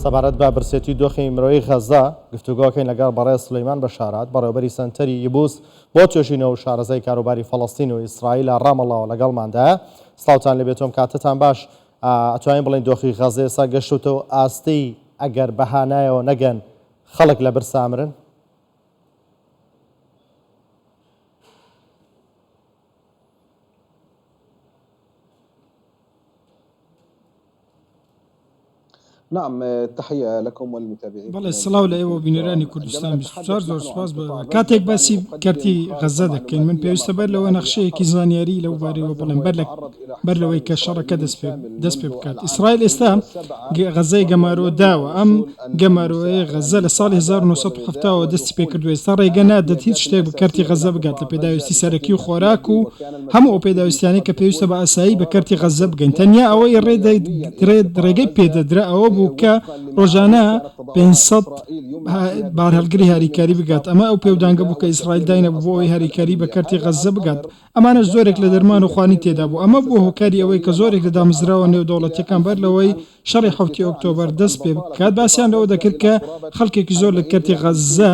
سەبارەت بە برسێتی و دۆخی مرۆیی غەززە گفتوگۆکەین لەگەڵ بەڕێز سولەیمان بەشارات، بەڕێوەبەری سەنتەری یبوس بۆ توێژینەوە و شارەزای کاروباری فەڵەستین و ئیسرائیل لە ڕامەڵڵاوە لەگەڵماندایە. سڵاوتان لێبێت و ئەم کاتەتان باش. ئەتوانین بڵێین دۆخی غەززە ئێستا گەشتۆتەوە ئاستەی ئەگەر بە هانایەوە نەگەن خەڵک لە برسا ئەمرن؟ بەڵێ سڵاو لە ئێوە بینەرانی کوردستان 24 زۆر سوپاس بۆ ئێوە کاتێک باسی کەرتی غەزە دەکەین من پێویستە بەر لەوە نەخشەیەکی زانیاری لەو بارەیەوە بڵێم بەر لە بەر لەوەی کە شەڕەکە دەست پێ دەست پێ بکات ئیسرائیل ئێستا غەزەی گەمارۆ داوە ئەم گەمارۆیە غەزە لە ساڵی 1970ەوە دەستی پێکردو ئێستا ڕێگە نادات هیچ شتێک بە کەرتی غەزە بگات لە پێداویستی سەرەکی و خۆراک و هەموو ئەو پێداویستیانەی کە پێویستە بە ئاسایی بە کەرتی غەززە بگەین، تەنیا ئەوەی ڕێگەی پێدەدرا ئەوە بوو کە ڕۆژانە 500 بارهەڵگری هاریکاری بگات، ئەمە ئەو پێودانگە بوو کە ئیسرائیل داینابوو بۆ ئەوەی هاریکاری بە کەرتی غەززە بگات، ئەمانەش زۆرێک لە دەرمان و خواردنی تێدا بوو، ئەمە بووە هۆکاری ئەوەی کە زۆرێک لە دامەزراوە نێودەوڵەتییەکان بەر لەوەی شەڕی حەوتی ئۆکتۆبەر دەست پێ بکات باسیان لەوە دەکرد کە خەڵکێکی زۆر لە کەرتی غەززە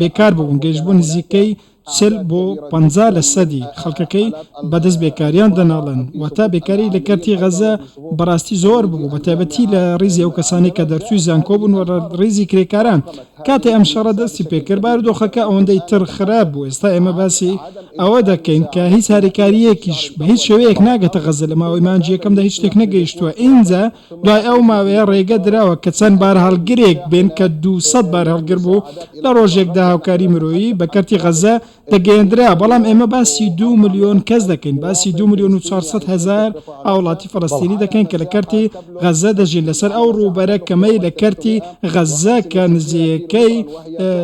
بێکار ببوون، گەیشتبوو نزیکەی 40 بۆ 50 لە سەدی خەڵکەکەی بەدەست بێکاریان دەناڵن، واتە بێکاری لە کەرتی غەزە بەڕاستی زۆر ببوو، بەتایبەتی لە ڕیزی ئەو کەسانەی کە دەرچووی زانکۆ بوون و ڕیزی کرێکاران. کاتێ ئەم شەڕە دەستی پێکرد بارودۆخەکە ئەوەندەی تر خراپ بوو، ئێستا ئێمە باسی ئەوە دەکەین کە هیچ هاریکارییەکیش بە هیچ شێوەیەک ناگەتە غەزە، لە ماوەی مانگی یەکەمدا هیچ شتێک نەگەیشتووە، ئینجا دوای ئەو ماوەیە ڕێگە دراوە کە چەند بارهەڵگرێک بێن کە 200 بارهەڵگر بوو لە ڕۆژێکدا هاوکاری مرۆیی بە کەرتی غەزە دەگەیەندرا، بەڵام ئێمە باسی 2 ملیۆن کەس دەکەین، باسی 2 ملیۆن و 400 هەزار هاوڵاتی فەلەستینی دەکەین کە لە کەرتی غەزە دەژین لەسەر ئەو ڕووبەرە کەمەی لە کەرتی غەزە کە نزیکەی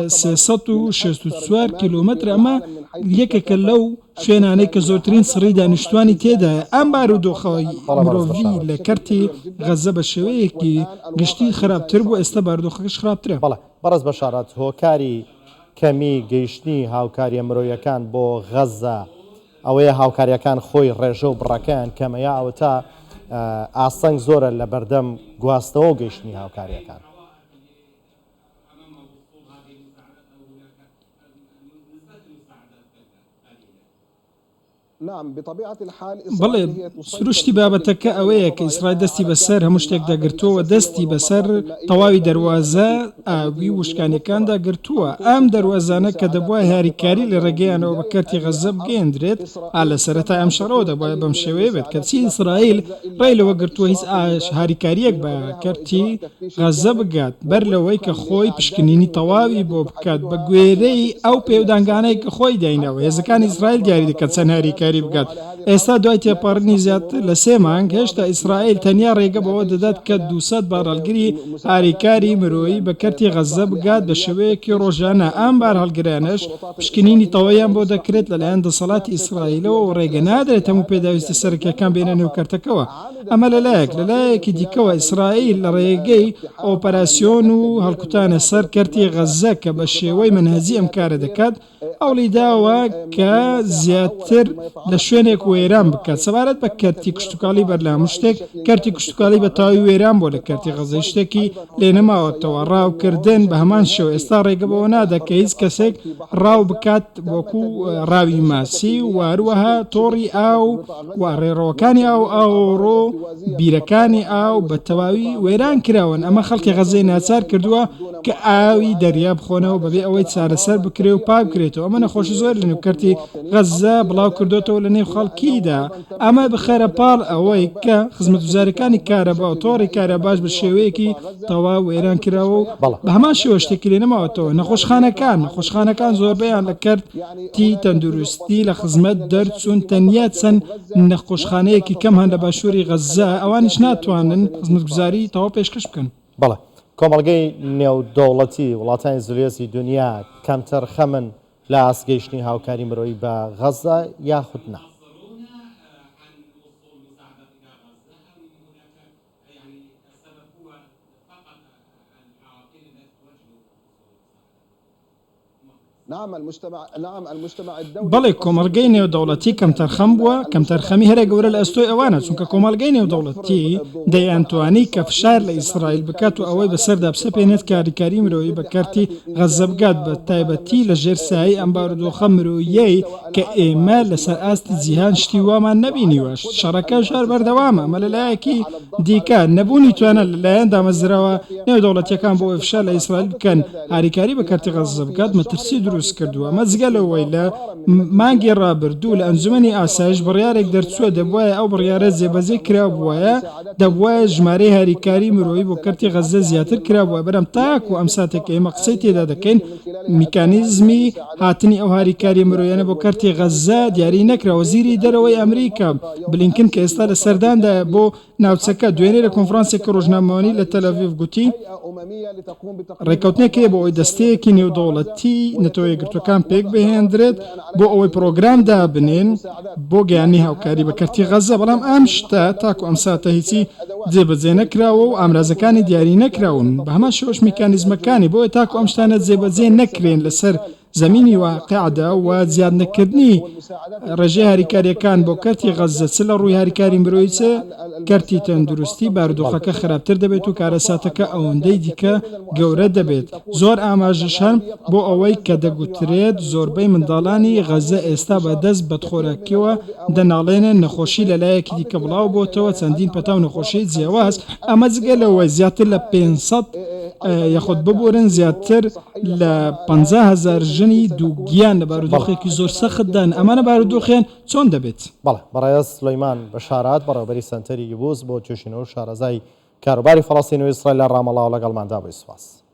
364 کیلۆمەترە، ئەمە یەکێکە لەو شوێنانەی کە زۆرترین سڕی دانیشتوانی تێدایە، ئەم بارودۆخەی مرۆڤی لە کەرتی غەززە بە شێوەیەکی گشتی خراپتر بوو، ئێستا بارودۆخەکەش خراپترە. بەڵێ بەڕێز بەشارەت، هۆکاری کەمی گەیشتنی هاوکارییە مرۆییەکان بۆ غەززە ئەوەیە هاوکارییەکان خۆی ڕێژە و بڕەکەیان کەمە یا ئەوەتا ئاستەنگ زۆرە لە بەردەم گواستنەوە و گەیشتنی هاوکارییەکان؟ بەڵێ، سروشتی بابەتەکە ئەوەیە کە ئیسرائیل دەستی بەسەر هەموو شتێکدا گرتووە و دەستی بەسەر تەواوی دەروازە ئاوی و وشکانییەکاندا گرتووە. ئەم دەروازانە کە دەبوایە هاریکاری لە ڕێگەیانەوە بە کەرتی غەززە بگەیەندرێت، ئا لە سەرەتای ئەم شەڕەوە دەبوایە بەم شێوەیە بێت، کەچی ئیسرائیل ڕێی لەوە گرتووە هیچ هاریکارییەک بە کەرتی غەززە بگات بەر لەوەی کە خۆی پشکنینی تەواوی بۆ بکات بە گوێرەی ئەو پێودانگانەی کە خۆی دایناوە هێزەکانی ئیسرائیل دیاری دەکات چەند هاریکاری بگات ئێستا دوای تێپەڕینی زیاتر لە سێ مانگ هێشتا ئیسرائیل تەنیا ڕێگە بەوە دەدات کە 200 بارهەڵگری هاریکاری مرۆیی بە کەرتی غەززە بگات بە شێوەیەکی ڕۆژانە ئەم بارهەڵگرانەش پشکنینی تەواویان بۆ دەکرێت لەلایەن دەسەڵاتی ئیسرائیلەوە و ڕێگە نادرێت هەموو پێداویستی سەرەکیەکان بێنە نێو کەرتەکەوە ئەمە لە لایەک، لە لایەکی دیکەوە ئیسرائیل لە ڕێگەی ئۆپەراسیۆن و هەڵکوتانە سەر کەرتی غەززە کە بە شێوەی مەنهەجی ئەم کارە دەکات، هەوڵی داوە کە زیاتر لە شوێنێک وێران بکات. سەبارەت بە کەرتی کشتوکاڵی بەر لە هەموو شتێک، کەرتی کشتوکاڵی بە تەواوی وێران بووە لە کەرتی غەززە هیچ شتێکی لێ نەماوەتەوە. ڕاوکردن بە هەمان شێوە ئێستا ڕێگە بەوە نادات کە هیچ کەسێک ڕاو بکات وەکو ڕاوی ماسی و هەروەها تۆڕی ئاو و ڕێڕەوەکانی ئاو ئاوەڕۆ بیرەکانی ئاو بە تەواوی وێران کراون، ئەمە خەڵکی غەززەی ناچار کردووە کە ئاوی دەریا بخۆنەوە بەبێ ئەوەی چارەسەر بکرێ و پاک بکرێتەوە، ئەمە نەخۆشی زۆری لەنێو کەرتی غەززە بڵاو کردۆتەوە لەنێو خەڵکیدا، ئەمە بخەرە پاڵ ئەوەی کە خزمەتگوزارییەکانی کارەبا و تۆڕی کارەباش بە شێوەیەکی تەواو وێران کراوە و بە هەمان شێوە شتێکی لێ نەماوەتەوە، نەخۆشخانەکان نەخۆشخانەکان زۆربەیان لە کەرت تی تەندروستی لە خزمەت دەرچوون، تەنیا چەند نەخۆشخانەیەکی کەم هەن لە باشووری غەززە، ئەوانیش ناتوانن خزمەتگوزاری تەواو پێشکەش بکەن. بەڵێ، کۆمەڵگەی نێودەوڵەتی، وڵاتانی زلهێزی دونیا کەمتەرخەمن لە ئاست گەیشتنی هاوکاری مرۆیی بە غەززە یاخود نا؟ بەڵێ کۆمەڵگەی نێودەوڵەتی کەمتەرخەم بووە، کەمتەرخەمی هەرە گەورە لە ئەستۆی ئەوانە، چونکە کۆمەڵگەی نێودەوڵەتی دەیانتوانی کە فشار لە ئیسرائیل بکات و ئەوەی بەسەردا بسەپێنێت کە هاریکاری مرۆیی بە کەرتی غەززە بگات، بە تایبەتی لە ژێر سایەی ئەم بارودۆخە مرۆییەی کە ئێمە لەسەر ئاستی جیهان شتی وامان نەبینیوە، شەڕەکەش هەر بەردەوامە، ئەمە لە لایەکی دیکە، نەبوونی توانا لە لایەن دامەزراوە نێودەوڵەتییەکان بۆ ئەوەی فشار لە ئیسرائیل بکەن هاریکاری بە کەرتی غەززە بکات مەترسی دروست کردووە، ئەمە جگە لەوەی لە مانگی ڕابردوو لە ئەنجومەنی ئاسایش بڕیارێک دەرچووە دەبوایە ئەو بڕیارە جێبەجێ کرابووایە، دەبوایە ژمارەی هاریکاری مرۆیی بۆ کەرتی غەززە زیاتر کرابووایە، بەرام تاکو ئەم ساتەی کە ئێمە قسەی تێدا دەکەین میکانیزمی هاتنی ئەو هاریکاریە مرۆیانە بۆ کەرتی غەززە دیاری نەکرا. وەزیری دەرەوەی ئەمریکا بلینکن کە ئێستا لە سەرداندایە بۆ ناوچەکە، دوێنێ لە کۆنفرانسێکی ڕۆژنامەوانی لە تەلئەڤیڤ گوتی، ڕێککەوتنێک هەیە بۆ ئەوەی دەستەیەکی نێودەوڵەتی نەتەوە یەکگرتووەکان پێکبهێندرێت بۆ ئەوەی پرۆگرام دابنێن بۆ گەیاندنی هاوکاری بە کەرتی غەززە، بەڵام ئەم شتە تاکو ئەم ساتە هیچی جێبەجێ نەکراوە و ئامرازەکانی دیاری نەکراون، بە هەمان شێوەش میکانیزمەکانی، بۆیە تاکو ئەم شتانە جێبەجێ نەکرێن لەسەر زەمینی واقیعدا و زیاد نەکردنی ڕێژەی هاریکارییەکان بۆ کەرتی غەززە چ لە ڕووی هاریکاری مرۆیی چ کەرتی تەندروستی بارودۆخەکە خراپتر دەبێت و کارەساتەکە ئەوەندەی دیکە گەورە دەبێت. زۆر ئاماژەش هەن بۆ ئەوەی کە دەگوترێت زۆربەی منداڵانی غەززە ئێستا بە دەست بەدخۆراکییەوە دەناڵێنن، نەخۆشی لە لایەکی دیکە بڵاو بۆتەوە چەندین پەتا و نەخۆشیی جیاواز، ئەمە جگە لەوەی زیاتر لە 500 یاخود ببورن زیاتر لە 50,000 ژنی دووگیان لە بارودۆخێکی زۆر سەختدان، ئەمانە بارودۆخیان چۆن دەبێت؟ بەڵێ بەڕێز سولەیمان بەشارات بەڕێوەبەری سەنتەری یبوس بۆ توێژینەوە و شارەزای کاروباری فەڵەستین و ئیسرائیل لە ڕامەڵاوە لەگەڵماندا بووی سوپاس.